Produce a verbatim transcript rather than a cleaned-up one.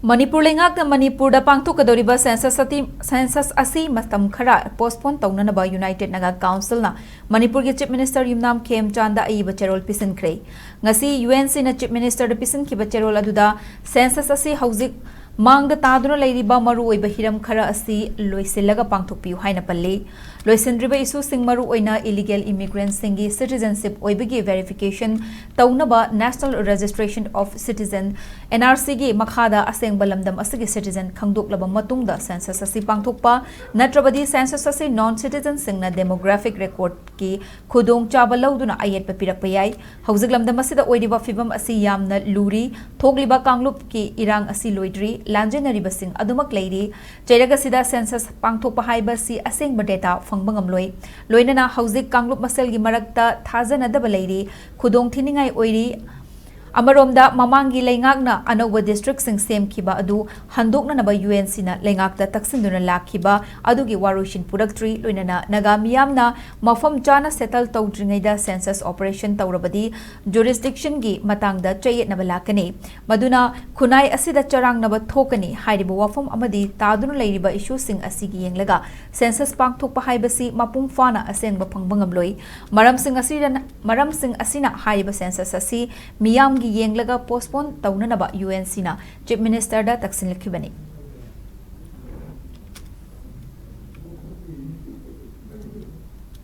ꯃꯅꯤꯄꯨꯔ ꯂꯩꯉꯥꯛꯅ ꯃꯅꯤꯄꯨꯔꯗ ꯄꯥꯡꯊꯣꯛꯀꯗꯧꯔꯤꯕ ꯁꯦꯟꯁꯁ ꯑꯁꯤ, ꯁꯦꯟꯁꯁ ꯑꯁꯤ ꯃꯇꯝ ꯈꯔ ꯄꯣꯁꯄꯣꯟ ꯇꯧꯅꯅꯕ ꯌꯨꯅꯥꯏꯇꯦꯗ ꯅꯥꯒꯥ ꯀꯥꯎꯟꯁꯤꯜꯅ ꯃꯅꯤꯄꯨꯔꯒꯤ ꯆꯤꯐ ꯃꯤꯅꯤꯁꯇꯔ ꯌꯨꯝꯅꯥꯝ ꯈꯦꯝꯆꯥꯟꯗ ꯑꯏꯕ ꯆꯦꯔꯣꯜ ꯄꯤꯁꯤꯟꯈ꯭ꯔꯦ꯫ ꯉꯁꯤ ꯌꯨ ꯑꯦꯟ ꯁꯤꯅ ꯆꯤꯐ ꯃꯤꯅꯤꯁꯇꯔꯗ ꯄꯤꯁꯤꯟꯈꯤꯕ ꯆꯦꯔꯣꯜ ꯑꯗꯨꯗ ꯁꯦꯟꯁꯁ ꯑꯁꯤ ꯍꯧꯖꯤꯛ ꯃꯥꯡꯗ ꯇꯥꯗꯨꯅ ꯂꯩꯔꯤꯕ ꯃꯔꯨꯑꯣꯏꯕ ꯍꯤꯔꯝ ꯈꯔ ꯑꯁꯤ ꯂꯣꯏꯁꯤꯜꯂꯒ ꯄꯥꯡꯊꯣꯛꯄꯤꯌꯨ ꯍꯥꯏꯅ ꯄꯜꯂꯤ꯫ ꯂꯣꯏꯁꯤꯟꯗ꯭ꯔꯤꯕ ꯏꯁꯨꯁꯤꯡ, ꯃꯔꯨꯑꯣꯏꯅ ꯏꯂꯤꯒꯦꯜ ꯏꯃꯤꯒ꯭ꯔꯦꯟꯠꯁꯤꯡꯒꯤ ꯁꯤꯇꯤꯖꯦꯟꯁꯤꯞ ꯑꯣꯏꯕꯒꯤ ꯚꯦꯔꯤꯐꯤꯀꯦꯁꯟ ꯇꯧꯅꯕ National Registration of Citizen, N R C ꯒꯤ ꯃꯈꯥꯗ ꯑꯁꯦꯡꯕ ꯂꯝꯗꯝ ꯑꯁꯤꯒꯤ ꯁꯤꯇꯤꯖꯦꯟ ꯈꯪꯗꯣꯛꯂꯕ ꯃꯇꯨꯡꯗ ꯁꯦꯟꯁꯁ ꯑꯁꯤ ꯄꯥꯡꯊꯣꯛꯄ, ꯅꯠꯇ꯭ꯔꯕꯗꯤ ꯁꯦꯟꯁꯁ ꯑꯁꯤ ꯅꯣꯟ ꯁꯤꯇꯤꯖꯦꯟꯁꯤꯡꯅ ꯗꯦꯃꯣꯒ꯭ꯔꯥꯐꯤꯛ ꯔꯦꯀꯣꯔꯗꯀꯤ ꯈꯨꯗꯣꯡꯆꯥꯕ ꯂꯧꯗꯨꯅ ꯑꯌꯦꯠꯄ ꯄꯤꯔꯛꯄ ꯌꯥꯏ꯫ ꯍꯧꯖꯤꯛ ꯂꯝꯗꯝ ꯑꯁꯤꯗ ꯑꯣꯏꯔꯤꯕ ꯐꯤꯕꯝ ꯑꯁꯤ ꯌꯥꯝꯅ ꯂꯨꯔꯤ꯫ ꯊꯣꯛꯂꯤꯕ ꯀꯥꯡꯂꯨꯞꯀꯤ ꯏꯔꯥꯡ ꯑꯁꯤ ꯂꯣꯏꯗ꯭ꯔꯤ꯫ ꯂꯥꯟꯖꯦꯟꯅꯔꯤꯕꯁꯤꯡ ꯑꯗꯨꯃꯛ ꯂꯩꯔꯤ꯫ ꯆꯩꯔꯛ ꯑꯁꯤꯗ ꯁꯦꯟꯁꯁ ꯄꯥꯡꯊꯣꯛꯄ ꯍꯥꯏꯕꯁꯤ ꯑꯁꯦꯡꯕ ꯗꯦꯇꯥ ꯐꯪꯕ ꯉꯝꯂꯣꯏ꯫ ꯂꯣꯏꯅꯅ ꯍꯧꯖꯤꯛ ꯀꯥꯡꯂꯨꯞ ꯃꯁꯦꯜꯒꯤ ꯃꯔꯛꯇ ꯊꯥꯖꯅꯗꯕ ꯂꯩꯔꯤ꯫ ꯈꯨꯗꯣꯡ ꯊꯤꯅꯤꯡꯉꯥꯏ ꯑꯣꯏꯔꯤ꯫ ꯑꯃꯔꯣꯝꯗ, ꯃꯃꯥꯡꯒꯤ ꯂꯩꯉꯥꯛꯅ ꯑꯅꯧꯕ ꯗꯤꯁꯇ꯭ꯔꯤꯛꯁꯤꯡ ꯁꯦꯝꯈꯤꯕ ꯑꯗꯨ ꯍꯟꯗꯣꯛꯅꯅꯕ ꯌꯨ ꯑꯦꯟ ꯁꯤꯅ ꯂꯩꯉꯥꯛꯇ ꯇꯛꯁꯤꯟꯗꯨꯅ ꯂꯥꯛꯈꯤꯕ ꯑꯗꯨꯒꯤ ꯋꯥꯔꯣꯏꯁꯤꯟ ꯄꯨꯔꯛꯇ꯭ꯔꯤ꯫ ꯂꯣꯏꯅꯅ ꯅꯥꯒꯥ ꯃꯤꯌꯥꯝꯅ ꯃꯐꯝ ꯆꯥꯅ ꯁꯦꯇꯜ ꯇꯧꯗ꯭ꯔꯤꯉꯩꯗ ꯁꯦꯟꯁꯁ ꯑꯣꯄꯔꯦꯁꯟ ꯇꯧꯔꯕꯗꯤ ꯖꯨꯔꯤꯁꯗꯤꯛꯁꯟꯒꯤ ꯃꯇꯥꯡꯗ ꯆꯌꯦꯠꯅꯕ ꯂꯥꯛꯀꯅꯤ꯫ ꯃꯗꯨꯅ ꯈꯨꯟꯅꯥꯏ ꯑꯁꯤꯗ ꯆꯔꯥꯡꯅꯕ ꯊꯣꯛꯀꯅꯤ꯫ ꯍꯥꯏꯔꯤꯕ ꯋꯥꯐꯝ ꯑꯃꯗꯤ ꯇꯥꯗꯨꯅ ꯂꯩꯔꯤꯕ ꯏꯁꯨꯁꯤꯡ ꯑꯁꯤꯒꯤ ꯌꯦꯡꯂꯒ ꯁꯦꯟꯁꯁ ꯄꯥꯡꯊꯣꯛꯄ ꯍꯥꯏꯕꯁꯤ ꯃꯄꯨꯡ ꯐꯥꯅ ꯑꯁꯦꯡꯕ ꯐꯪꯕ ꯉꯝꯂꯣꯏ꯫ ꯃꯔꯝꯁꯤꯡ ꯑꯁꯤꯗ, ꯃꯔꯝꯁꯤꯡ ꯑꯁꯤꯅ ꯍꯥꯏꯔꯤꯕ ꯁꯦꯟꯁꯁ ꯑꯁꯤ ꯃꯤꯌꯥꯝꯒꯤ ꯌꯦꯡꯂꯒ ꯄꯣꯁꯄꯣꯟ ꯇꯧꯅꯅꯕ ꯌꯨ ꯑꯦꯟ ꯁꯤꯅ ꯆꯤꯐ ꯃꯤꯅꯤꯁꯇꯔꯗ ꯇꯛꯁꯤꯜꯂꯛꯈꯤꯕꯅꯤ꯫